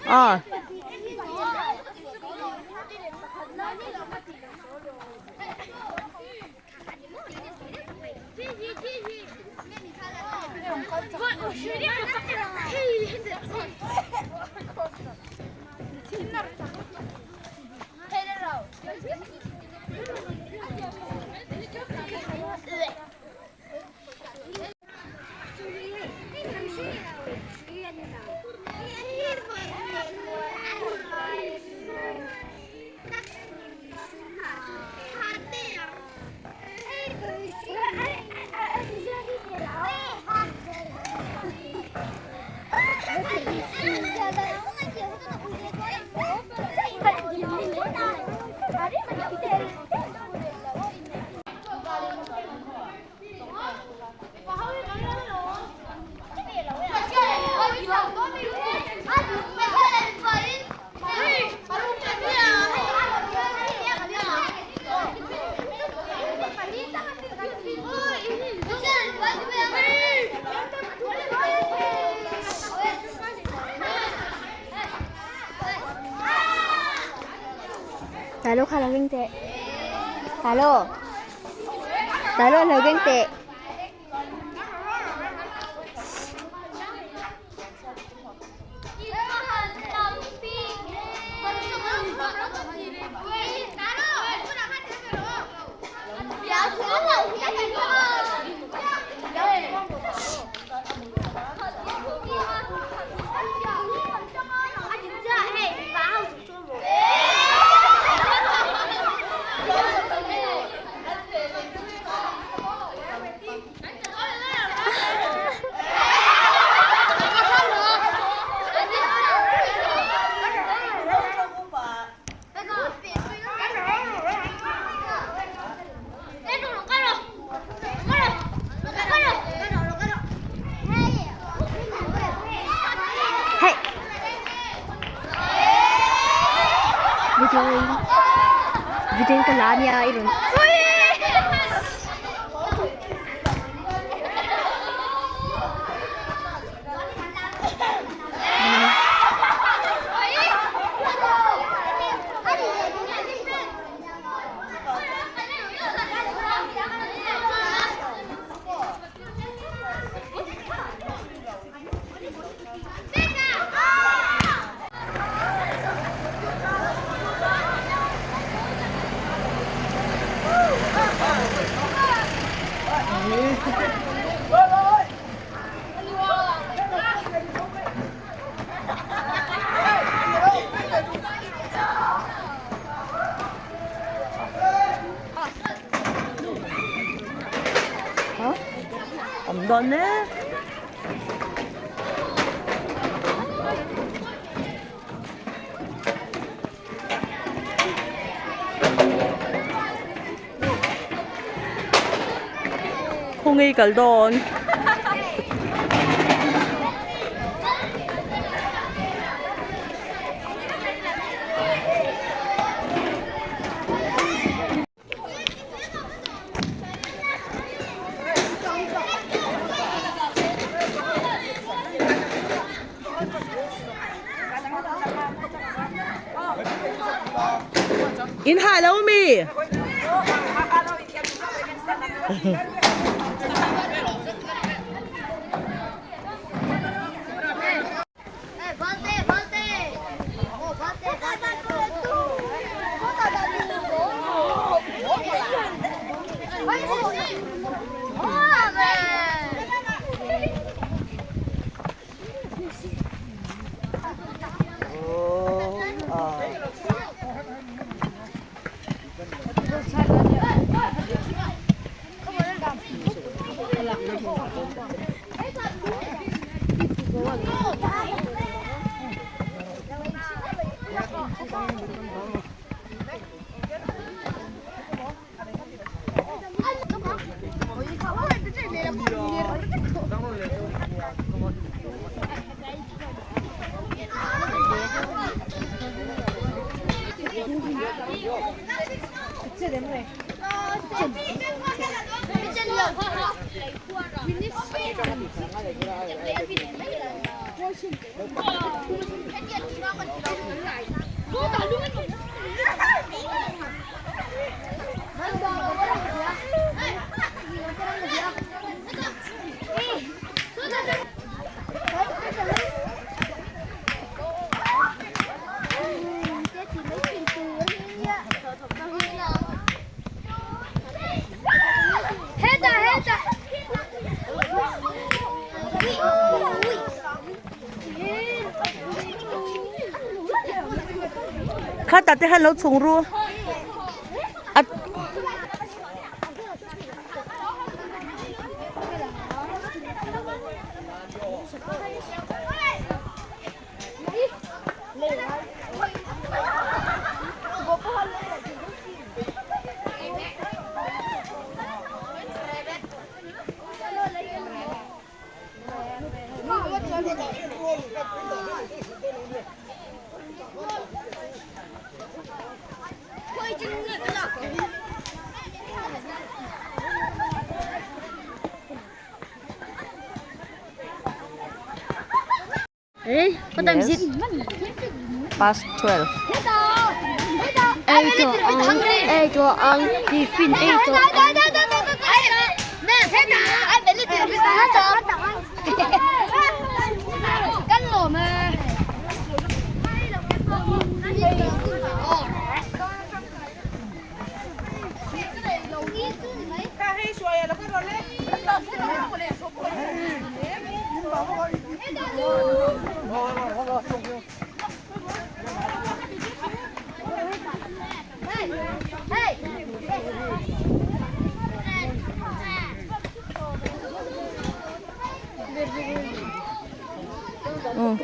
Ah. Talo kha lo keng teh. Talo. Talo lo keng teh. Hey. Video in video in ka la ania i rawn Awm dawn e. Khawnge kal dawn. In hah lo mi? Khatah te khan lo chhung ru a. What time is it? Past 12. 8 on, 8 on, 8 on.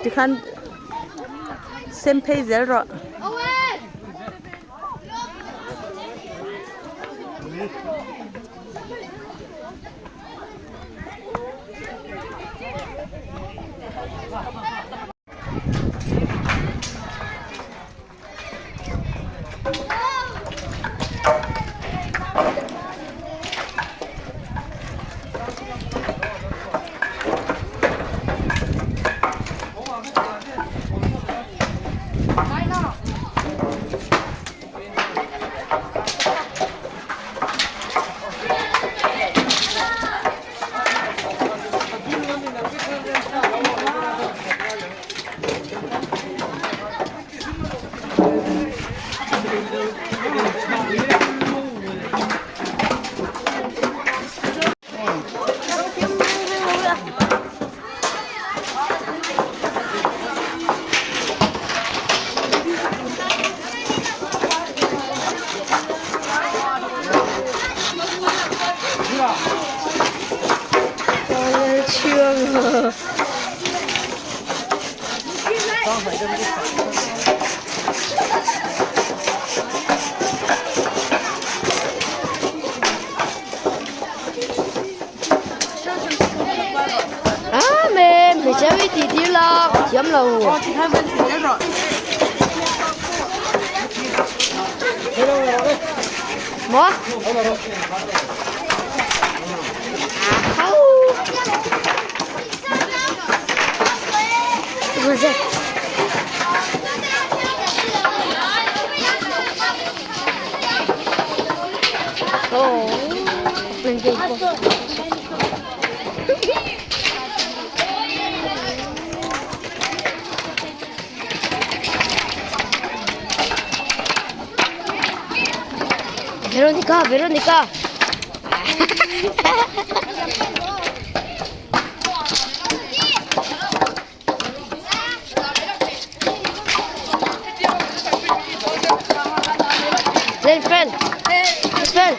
Tikhan sem phei zel rawh. 베로니카, 베로니카. Lên friend. Friend.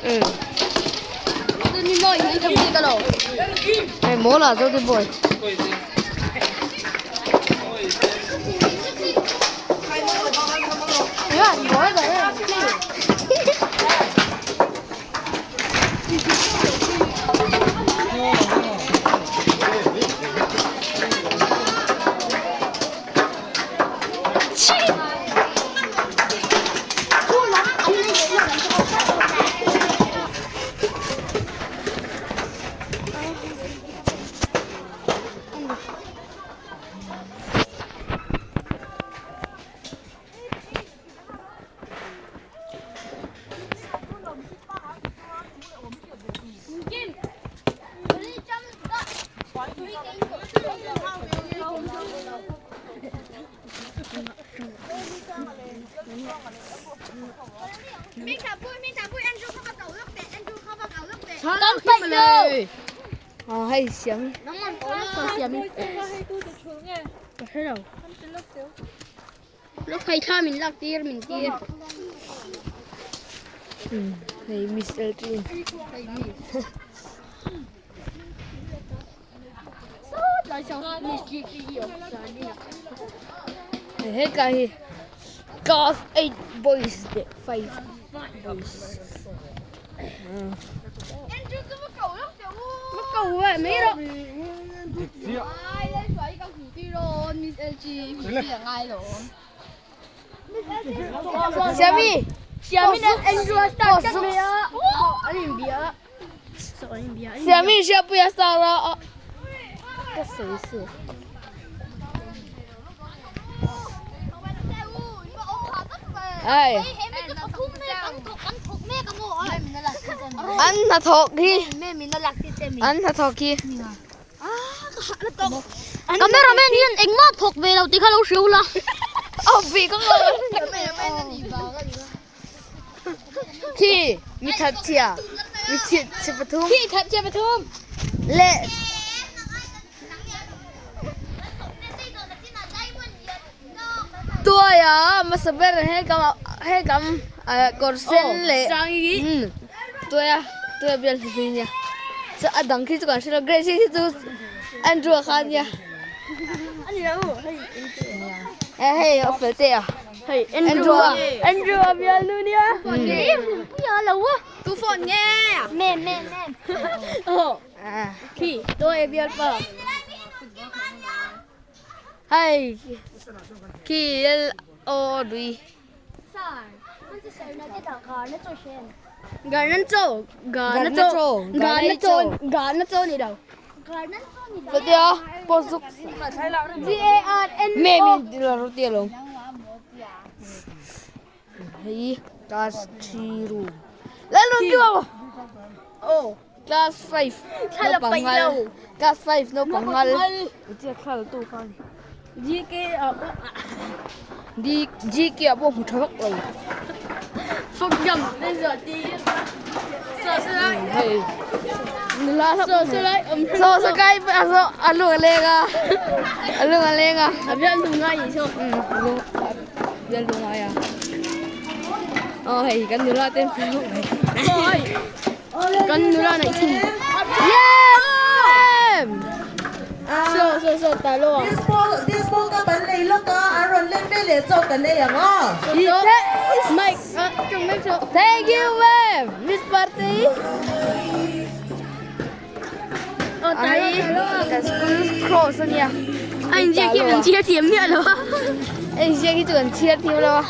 Ừ. Này múa là dâu đi bồi. Kan paih lo. Hei siam. Siam. Ka hre lo. Lo phei thla min lak tir min tir. Hei Miss Eltrin. Hei Miss. Hei ka hi class 8 boys leh 5 boys. Siami Siami Siapuia star a ka sawi su. Ai an hnathawk hi an hnathawk hi Cameraman hian engmah thawk ve lo tih kha lo hriau la. Aw vi ka ngau. Khi mi that chhia mi chhiat chhe pathum. Khi that chhia pathum. Le Tuaia hmasa ber he kam he kam kawr sen leh tuaia tuaia bial hlu hlui nia chuan a dang khi chu kan hre lo grace hi chu Andrew a kha ania hei a fel te a Andrew a Andrew a bial nu nia tu phone nge mem mem mem khi tuaia bial pa Hei khi L O đuôi. Tia pozuk me mi la ro tia lo. Hei class 3 room. La lo kyo. Oh. Class 5 naupang ngal Class 5 naupang ngal Tia thla la tu kha ni GK ah pawh D GK ah pawh hmu tha vak lo Fawk jam te zawh ti Hei So so kai a so a lung a leng a a lung a leng a A bial lung ngai ni so Bial lung ngai a Aw hei kan nula ten Kan nula naih thung. Yes! So so so ta lo. This ball, this ball ka ban lei lawk a, an rawn let ve leh chawk kan ei ang aw. Mike, chung mek so. Thank you ma'am, Miss Party. Oh, ta lo ta lo. Kan school cross ania. A inziak hi kan chhiar thiam miah lo a. A inziak hi chu kan chhiar thiam lo a.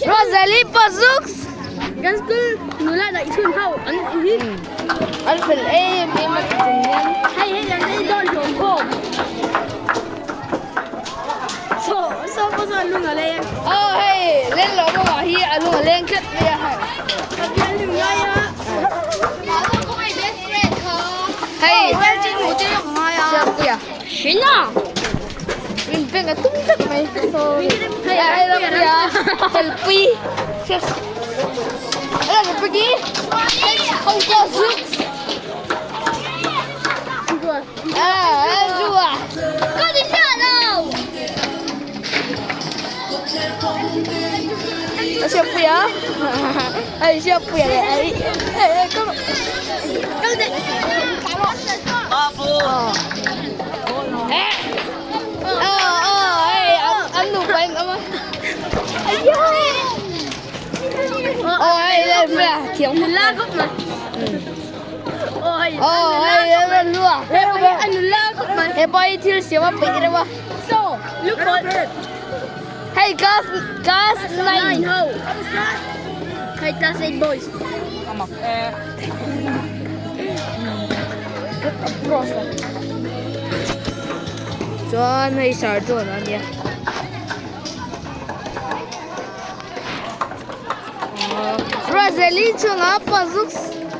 Rosalie Pazux! Kan school nula daih chhun ho an nih hi. An fel em em a ti chung hian. Hei hei an ei dawn hlawm khawm. So so pawh sawn lung a leng. Aw hei len lo bawk ah hi a lung a leng tlat mai a hei. A bial lung ngai a. Hei. Siampuia. Hina. Min bank a tum tlat mai. Sorry. Hei hei Rampuia. Felpui. Rampuii. Zuk. Ah, Andrew a. Ka ti hliah lo. Siampuia. Hei Siampuia leh ai. Hei hei ka. An nupa in awm a aw hei le hmel a thiam Nula khawp mai aw hei le nula a nula khawp mai he pa hi thil siam a peih reuh a so look for hei class class 9 ho hei class 8 boys Chuan hei sar chuan a nia. Roseli chunga pazuk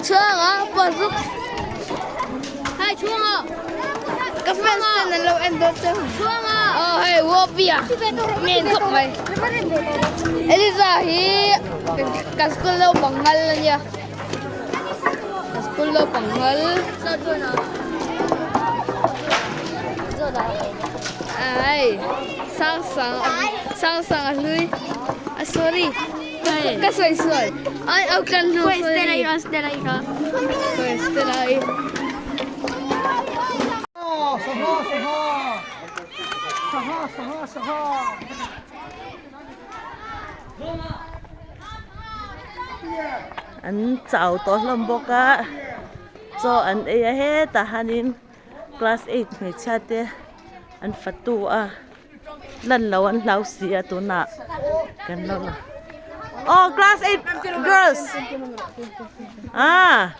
chunga pazuk Hai chunga ka fans ten an lo en dawn che. Aw hei Wopia ngen khawp mai. Eliza hi ka school naupang ngal a nia. Ka school naupang ngal. Ai sang sang sang sang a hlui. A sorry. Ka sawi sual. Ai au tlan hnu sorry. Khawi Stella i. An chau tawh hlawm bawk a chaw an ei a hetah hianin class eight hmeichhia te an fatu a lan lo an hlau si a tunah kan lo la aw class eight girls ah.